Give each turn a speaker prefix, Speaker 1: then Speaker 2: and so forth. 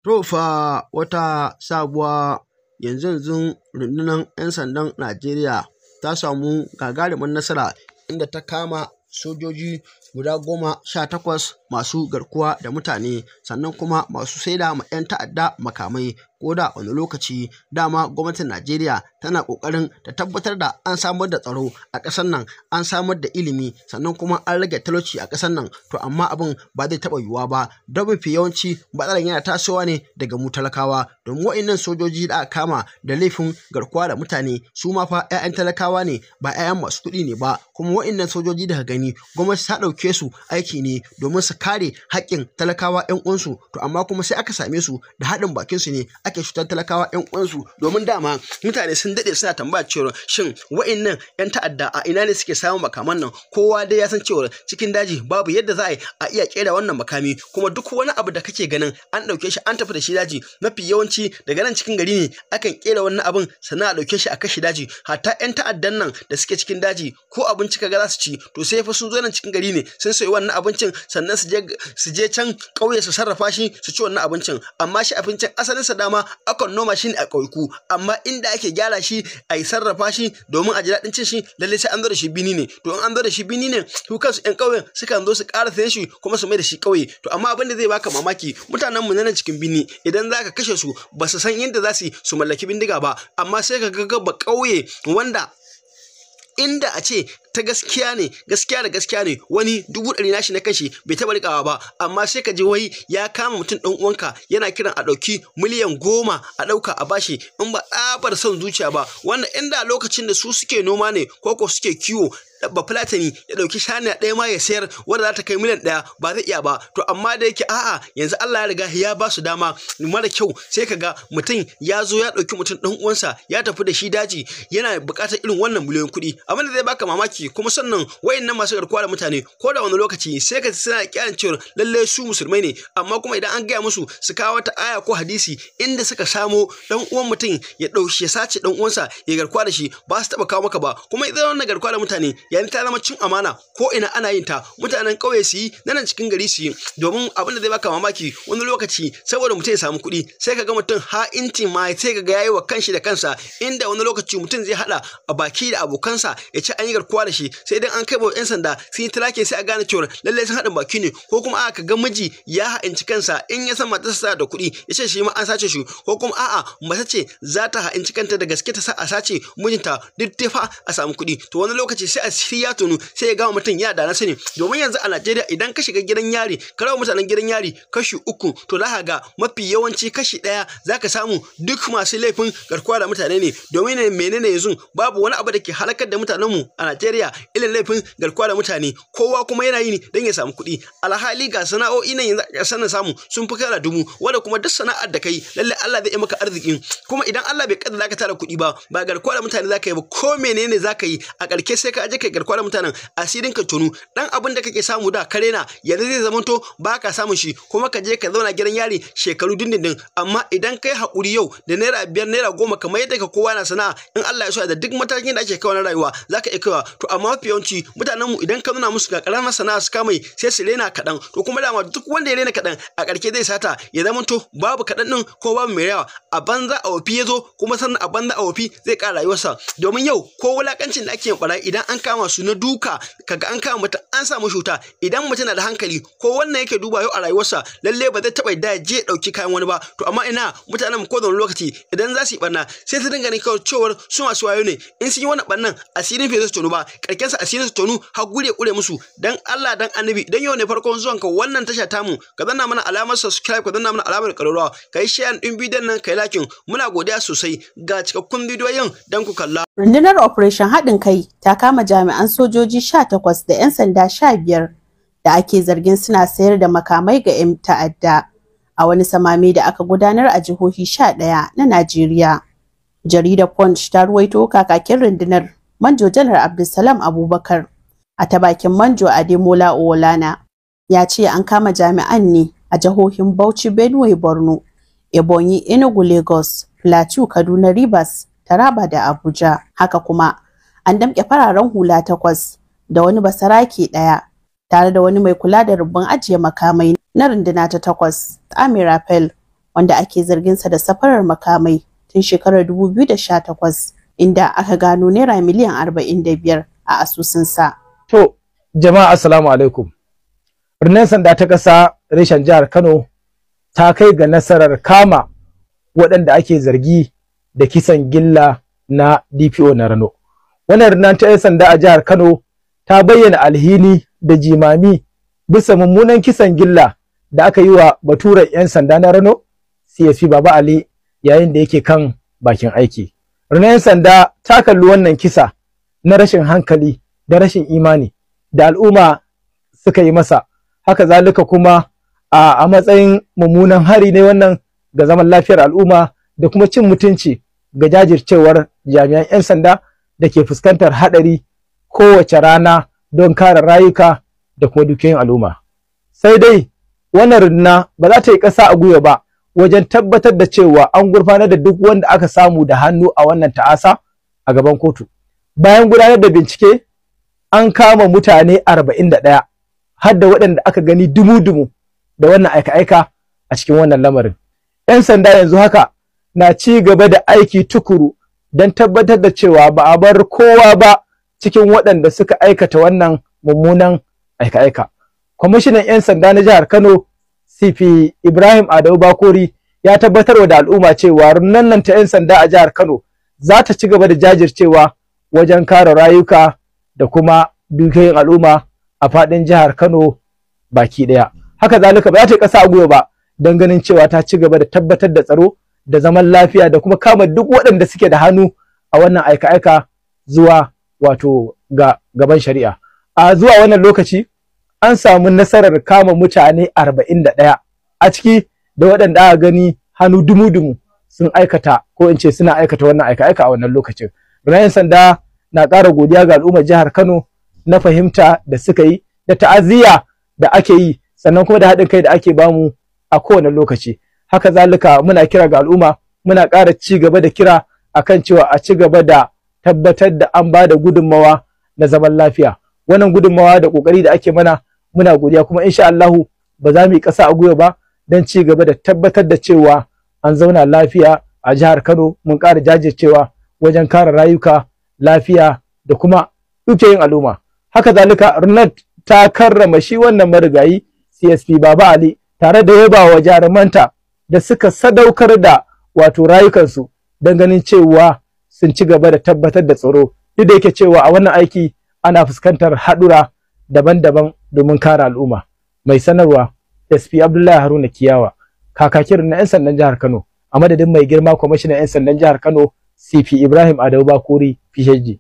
Speaker 1: To fa wata sabuwa, yanzu-yanzun rundunar 'yan sandan Najeriya ta samu gagarumar nasara inda ta kama sojoji guda 18 masu garkuwa da mutane, sannan kuma masu saida ma 'yan ta'adda makamai. Ko da wane lokaci dama gwamnatin Najeriya tana ƙoƙarin ta tabbatar da an samar da tsaro a ƙasar nan, an samar da ilimi, sannan kuma an rage talauci a ƙasar nan, to amma abin ba zai taɓa yiwuwa ba, don mafi yawanci matsalar yana tasowa ne daga mu talakawa, domin waɗannan sojoji da aka kama da laifin garkuwa da mutane su ma fa 'ya'yan talakawa ne, ba 'ya'yan masu kuɗi ne ba. Kuma waɗannan sojoji da ka gani, gwamnati ta ɗauke su aiki ne domin su kare haƙƙin talakawa 'yan uwansu, to amma kuma sai aka same su da haɗin bakin su ne ake cutar talakawa 'yan uwansu. Domin dama mutane sun daɗe suna tambaya cewa shin wa'innan 'yan ta'adda a ina ne suke samun makaman nan? Kowa dai ya san cewa cikin daji babu yadda za a yi a iya ƙera wannan makami, kuma duk wani abu da kake ganin an ɗauke shi an tafi da shi daji, mafi yawanci daga nan cikin gari ne akan ƙera wannan abin sannan a ɗauke shi a kashe daji. Hatta 'yan ta'addan nan da suke cikin daji, ko abinci kaga za su ci, to sai fa sun zo nan cikin gari ne sun sayi wannan abincin, sannan su je can ƙauye su sarrafa shi su ci wannan abincin. Amma shi abincin asalinsa dama akan noma shi ne a ƙauyuku, amma inda ake gyara shi a yi sarrafa shi domin a ji daɗin cin shi, lallai sai an zo da shi bini ne. To in an zo da shi bini ne, su kansu ƴan ƙauyen sukan zo su ƙara sayen shi kuma su mai da shi ƙauye. To amma abin da zai baka mamaki, mutanen mu na nan cikin bini, idan zaka kashe su, ba su san yadda za su yi su mallaki bindiga ba, amma sai ka ga ba ƙauye wanda inda a ce ta gaskiya ne, gaskiya da gaskiya ne, wani 100,000 nashi na kanshi bai taɓa riƙawa ba, amma sai ka ji wai ya kama mutum ɗan uwanka yana kiran a ɗauki miliyan 10 a ɗauka a bashi, in ba tsabar son zuciya ba. Wanda inda lokacin da su suke noma ne ko ko suke kiwo, ba fulatani ya ɗauki shaniya ɗaya ma ya sayar wanda za ta kai miliyan 1, ba zai iya ba. To amma da yake a'a, yanzu Allah ya riga ya ba su dama mara kyau, sai ka ga mutum ya zo ya ɗauki mutum ɗan uwansa ya tafi da shi daji, yana buƙatar irin wannan miliyoyin kuɗi. Abin da zai baka mamaki kuma, sannan wayannan masu garkuwa da mutane, ko da wani lokaci sai ka suna kiran cewa lallai su musulmai ne, amma kuma idan an gaya musu su kawo wata aya ko hadisi inda suka samo dan uwan mutum ya ɗauki ya sace dan uwansa ya garkuwa da shi, ba su taɓa kawo maka ba. Kuma idan wannan garkuwa da mutane yanzu ta zama cin amana, ko ina ana yin ta, mutanen ƙauye su yi, na nan cikin gari su yi. Domin abin da zai baka mamaki, wani lokaci saboda mutum ya samu kuɗi, sai ka ga mutum ha'inci ma sai ka ga yayi wa kanshi da kansa, inda wani lokaci mutum zai haɗa a baki da abokansa ya ce an yi garkuwa da shi, sai idan an kai wa 'yan sanda sun yi tracking, sai a gane cewa lallai sun haɗin baki ne. Ko kuma aka ga miji ya ha'inci kansa, in ya san matarsa da kuɗi, ya ce shi ma an sace shi, ko kuma a'a, mace ce za ta ha'inci kanta da gaske ta sa a sace mijinta, duk fa a samu kuɗi. To wani lokaci sai asiri ya tonu, sai ya gama mutum ya da na sani. Domin yanzu a Najeriya, idan ka shiga gidan yari, ka raba mutanen gidan yari kashi uku, to za ka ga mafi yawanci kashi ɗaya za ka samu duk masu laifin garkuwa da mutane ne. Domin ne menene? Yanzu babu wani abu da ke halakar da mutanenmu a Najeriya irin laifin garkuwa da mutane. Kowa kuma yana yi ne don ya samu kuɗi, alhali ga sana'o'i nan yanzu a ƙasar nan samu sun fi kala dubu, wanda kuma duk sana'ar da kai, lalle Allah zai yi maka arziki. Kuma idan Allah bai kaddara ka tara kuɗi ba, ba garkuwa da mutane zaka yi ba, ko menene zaka yi, a ƙarshe sai ka je kai garkuwa da mutanen, asirin ka tonu. Dan abin da kake samu da kare na yanzu zai zamanto ba ka samun shi, kuma ka je ka zauna gidan yari shekaru dindindin. Amma idan kai haƙuri yau da naira 5, naira 10, kamar yadda ka kowa na sana'a, in Allah ya so da duk matakin da ake kaiwa na rayuwa zaka iya kaiwa. To amma mafi yawanci mutanen mu, idan ka nuna musu ga karamar sana'a su kama, sai su rena kaɗan. To kuma dama duk wanda ya rena kaɗan, a ƙarshe zai sata, ya zamanto babu kaɗan ɗin ko babu mai yawa. A banza a wofi ya zo, kuma sannan a banza a wofi zai ƙara rayuwarsa. Domin yau ko wulakancin da ake yin ɓarayi idan an kama su na duka, kaga an kama mutum an sa mashi wuta, idan mutum na da hankali ko wannan yake duba yau a rayuwarsa, lalle ba zai taɓa yadda ya je ɗauki kayan wani ba. To amma ina, mutanen ko da wani lokaci idan za su yi ɓarna, sai su dinga ganin kawai cewar su masu wayo ne. In sun yi wannan ɓarnan, asirin bai zai tonu ba, karken sa asirin su tonu har gure kure musu. Dan Allah dan Annabi, idan yau ne farkon zuwan ka wannan tasha tamu, ka danna mana alamar subscribe, ka danna mana alamar ƙararrawa, ka yi share ɗin bidiyon nan, ka yi liking. Muna godiya sosai. Ga cikakkun bidiyoyin dan ku kalla.
Speaker 2: Rundunar Operation Haɗin Kai ta kama jami'an sojoji 18 da 'yan sanda 15 da ake zargin suna sayar da makamai ga 'yan ta'adda a wani samame da aka gudanar a jihohi 11 na Najeriya. Jaridar Punch ta ruwaito kakakin rundunar, Manjo Janar Abdulsalam Abubakar, a ta bakin Manjo Ademola Owolana, ya ce an kama jami'an ne a jihohin Bauchi, Benue, Borno, Ebonyi, Enugu, Lagos, Plateau, Kaduna, Rivers, Taraba da Abuja. Haka kuma, an damƙe fararen hula takwas da wani basarake ɗaya tare da wani mai kula da rumbun ajiye makamai na runduna ta takwas, Army Rapel, wanda ake zarginsa da safarar makamai tun shekarar 2018, inda aka gano naira miliyan 45 a asusunsa.
Speaker 3: To, jama'a assalamu alaikum. Rundunar sanda ta ƙasa reshen jihar Kano ta kai ga nasarar kama waɗanda ake zargi da kisan gilla na DPO na Rano. Wannan rundunar ta 'yan sanda a jihar Kano ta bayyana alhini da jimami bisa mummunan kisan gilla da aka yi wa baturen 'yan sanda na Rano CSP Baba Ali yayin da yake kan bakin aiki. Rundunar 'yan sanda ta kalli wannan kisa na rashin hankali da rashin imani da al'umma suka yi masa, haka zalika kuma a matsayin mummunan hari ne wannan ga zaman lafiyar al'umma da kuma cin mutunci ga jajircewar jami'an 'yan sanda da ke fuskantar haɗari kowace rana don kare rayuka da kuma dukiyoyin al'umma. Sai dai wannan runduna ba za ta yi ƙasa a gwiwa ba wajen tabbatar da cewa an gurfanar da duk wanda aka samu da hannu a wannan ta'asa a gaban kotu. Bayan gudanar da bincike, an kama mutane 41 har da waɗanda aka gani dumu-dumu da wannan aika-aika a cikin wannan lamarin. 'Yan sanda yanzu haka na ci gaba da aiki tukuru don tabbatar da cewa ba a bar kowa ba cikin waɗanda suka aikata wannan mummunan aika-aika. Kwamishinan 'yan sanda na jihar Kano CP Ibrahim Adamu Bakori ya tabbatarwa da al'umma cewa rundunar nan ta 'yan sanda a jihar Kano za ta ci gaba da jajircewa wajen kare rayuka da kuma dukiyoyin al'umma a faɗin jihar Kano baki ɗaya. Haka zalika ba za ta yi ƙasa a gwiwa ba don ganin cewa ta ci gaba da tabbatar da tsaro da zaman lafiya da kuma kama duk waɗanda suke da hannu a wannan aika-aika zuwa wato ga gaban shari'a. A zuwa wannan lokaci an samu nasarar kama mutane 41 a ciki da waɗanda aka gani hannu dumu-dumu sun aikata ko in ce suna aikata wannan aika-aika a wannan lokacin. Rundunar sanda na ƙara godiya ga al'ummar jihar Kano na fahimta da suka yi da ta'aziyya da ake yi sannan kuma da haɗin kai da ake bamu a kowane lokaci. Haka zalika muna kira ga al'umma, muna ƙara ci gaba da kira akan cewa a ci gaba da tabbatar da an ba da gudunmawa na zaman lafiya. Wannan gudunmawa da ƙoƙari da ake mana muna godiya, kuma insha Allahu ba za mu yi ƙasa a gwiwa ba don ci gaba da tabbatar da cewa an zauna lafiya a jihar Kano. Mun ƙara jajircewa wajen kare rayuka, lafiya da kuma dukiyoyin al'umma. Haka zalika rundunar ta karrama shi wannan marigayi CSP Baba Ali tare da yaba wa jarumanta da suka sadaukar da wato rayukansu don ganin cewa sun ci gaba da tabbatar da tsaro, duk da yake cewa a wannan aiki ana fuskantar haɗura daban-daban domin kare al'umma. Mai sanarwa SP Abdullahi Haruna Kiyawa, kakakin na 'yan sandan jihar Kano, a madadin mai girma kwamishinan 'yan sandan jihar Kano CP Ibrahim Adamu Bakori PhD.